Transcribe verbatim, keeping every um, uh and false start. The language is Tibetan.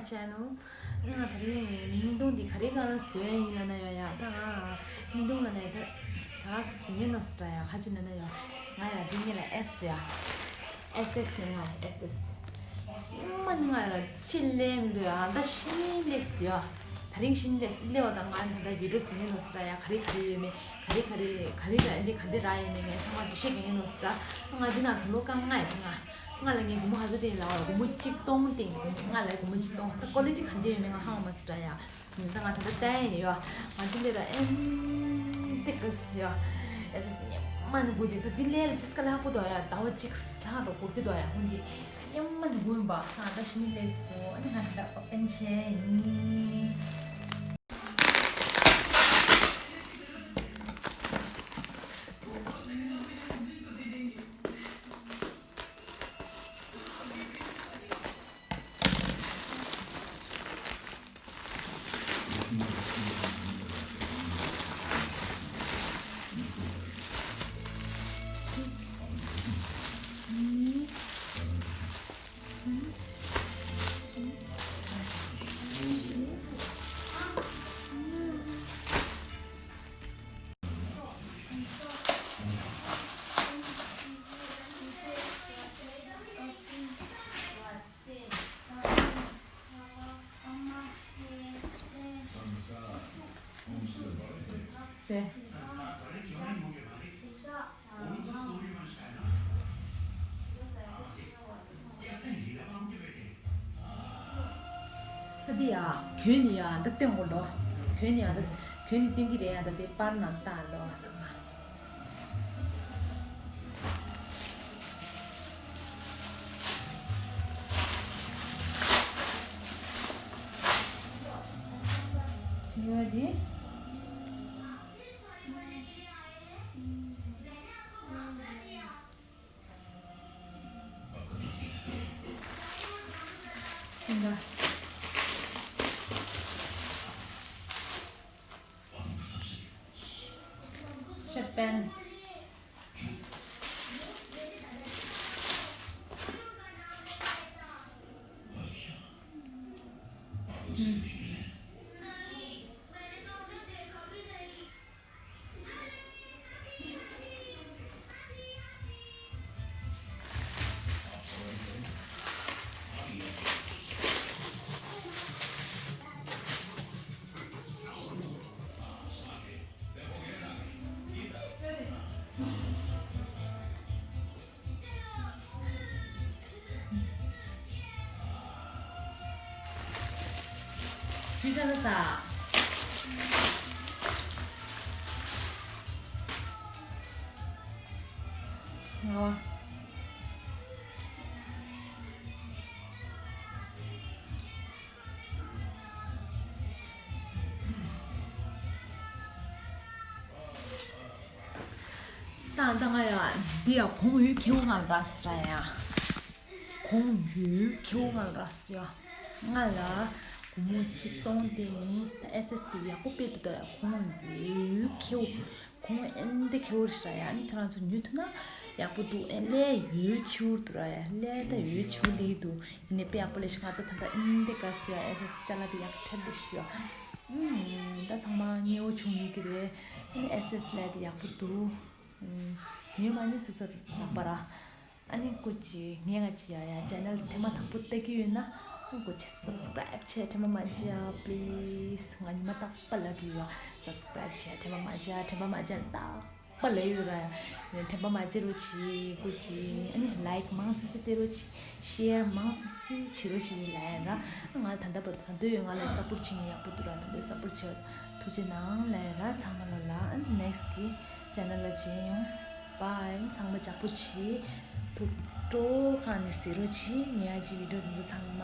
Channel. ང་དེ་རིང་བརྙན་ཐུང་འདི་ག་རེ་སྒང་ལ་བཟོས་ཡིན་ལབ་ན་ཡོད་ཡ། ད་ང་བརྙན་ཐུང་ལབ་ན་ད་ད་ཟིན་ཡིན་ནོ་སི་ར་ཡ། ཧ་ཅི་ན་ན་ཡོད། ང་ཡ་འདི་ཉིད་ལ་ཨེབ་སི་ཡ། ཨེས་ཨེས་ནས་ང་ཨེས་ཨེས། ཨ་མ་ནི་ང་ཡ་ལ་ཅི་ལས་མི་འདུག་ཡ། ད་ཤི་ནི་ལས་སི་ཡ། ད་རིང་ཤི་ནི་ལས་སི་ལས་བ་ད་ང་ད་ད་བི་ཌིའོ་ཟིན་ཡིན་ནོ་སི་ར་ཡ། ག་རེ་ག་རེ་ཡོད་མེད། ག་རེ་ག་རེ་ག་རེ་ལ་འདི་ག་འདི་ར་ཡོད་མེད་ངས་ཚང་མ་འགྲེལ་བཤད་རྒྱག་ཡིན་ནོ་སི་ར། ང་འདི་ན་དུ་ལོ་ཀ་ང་ཡ་ང་། ང་ལ་ངའི་སྒོར་མོ་ག་ཚོད་སྟེར་ཡིན་ལབ་པ། སྒོར་མོ་གཅིག་སྟོང་སྟེར་ཡིན། ང་ལ་སྒོར་མོ་གཅིག་སྟོང་། ད་ཀོ་ལི་ཊི་ག་འདྲ་ཡོད་མེད་ང་ཧ་གོ་མ་སོང་ར་ཡ། ད་ང་ད་ལྟ་བལྟས་ཡིན་ཡོད། ང་འདི་ལས་ར་ཨེམ་ཏེ་ག་སི་ཡོད། ཨེ་སི་སི་ཉི་མ་ནི་དགོས་དེ་ད་འདི་ལས་ལ་ཏིས་ཀ་ལ་ཧ་པོ་དོ་ཡ། ཟླ་བ་གཅིག་ལྷག་རོ་འགོར་གི་དོ་ཡ། ཧུན་དེ་ཉི་མ་ནི་དགོས་ཡིན་པ། ང་ད་ཤི་ནི་ལས་སོ། ཨ་ནི་ང་ད་ལྟ་པ་པན་ཆེ་ཡིན། ད་འདི་ཡ། གྱོན་ནི་ཡ་འདི་སྟོན་དགོས་འགྲོ། གྱོན་ནི་ཡ་འདི། གྱོན་ནི་སྟོན་གྱི་རེད་ཡ། ད་དེ་པར་ནང་བཏང་འགྲོ་ཚང་མ། ཡོད་དེ། སིང་ག་ཤ་པན། ཤི་ས་ན་ས། ང་བ། ད་ད་ང་ཡ་འདི་ཡ་གོང་ཡུལ་ཁེའུ་ང་ར་སི་ར་ཡ། གོང་ཡུལ་ཁེའུ་ང་ར་སི་ཡ། ང་ལ་སྒོར་མོ་གཅིག་སྟོང་དེ་ནི་ད་ཨེ་སི་ཨེ་སི་དེ་ཡག་པོ་སྤེལ་འདུག་ད་ཡ། གོང་ཡུལ་ཁེའུ། གོང་ཨེ་འདི་ཁེའུ་ར་སི་ར་ཡ། ཨ་ནི་ཁྱོད་རང་ཚོ་ཉོ་ཐུབ་ན་ཡག་པོ་འདུག་ཨེ་ལས་ཡུལ་ཆེའུ་འདུག་ར་ཡ། ལས་ད་ཡུལ་ཆེའུ་ལི་འདུག་ཡིན་ནའི་དཔེ་ཡག་པོ་ལས་ཤི་ང་ད་ད་ད་ཨིན་དེ་ག་སི་ཡ་ཨེ་སི་ཨེ་སི་ཅ་ལག་དཔེ་ཡག་ཐེབས་ལས་ཤི་ཡ། ཨུམ། ད་ཚང་མ་ཉེ་བོ་བྱུང་ཡོད་ཀྱི་རེད། ཨ་ནི་ཨེ་སི་ཨེ་སི་ལས་དེ་ཡག་པོ་འདུག་ཨུམ། ཉོས་མ་ཉོས་སོ་སོར་ལག་པ་ར། ཨ་ནི་སྐུ་མཁྱེན་ངས་ང་ཅི་ཡ་ཡ་ཅེ་ནལ་དེ་མ་དང་པོ་ལྟ་གི་ཡོད་ན་སྐུ་མཁྱེན་སབ་སི་ཀ་རེབ་བྱས་དྲན་པ་མ་བརྗེད་ཨ། པི་ལི་སི། ང་ཉི་མ་རྟག་པ་ལབ་ཀྱི་ཡོད། སབ་སི་ཀ་རེབ་བྱས་དྲན་པ་མ་བརྗེད་ཨ། དྲན་པ་མ་བརྗེད་རྟག་པ་ལབ་ཡོད་ར། དྲན་པ་མ་བརྗེད་རོགས་གྱིས་སྐུ་མཁྱེན། ཨ་ནི་ལའིཀ་མང་སེ་སེ་སྟེར་རོགས་གྱིས། ཤེར་མང་སེ་སེ་བྱེད་རོགས་གྱིས་ལབ་ཡ་ར། ང་ད་ལྟ་བར་དུ་ད་དུང་ཡོད་ང་ལ་སབ་པོར་བྱེད་མཁན་ཡག་པོ་འདུག་ར། ད་དུང་སབ་པོར་བྱེད་པ་ཐུགས་རྗེ་གནང་ལབ་ཡ་ར། ཚང་མ་ལོ་ལ་ཨ་ནི་ནེག་སི་གི་ཅེ་ནལ་ལ་མཇལ་ཡོང་། བཱའི། ཚང་མ་ཇག་པོ་བྱེད། ཐུགས་སྤྲོ་ཁ་ནས་ཟེར་རོགས་གྱིས། ངའི་ཨ་ཅེ་བི་ཌིའོ་འདི་ཚོ་ཚང་མ།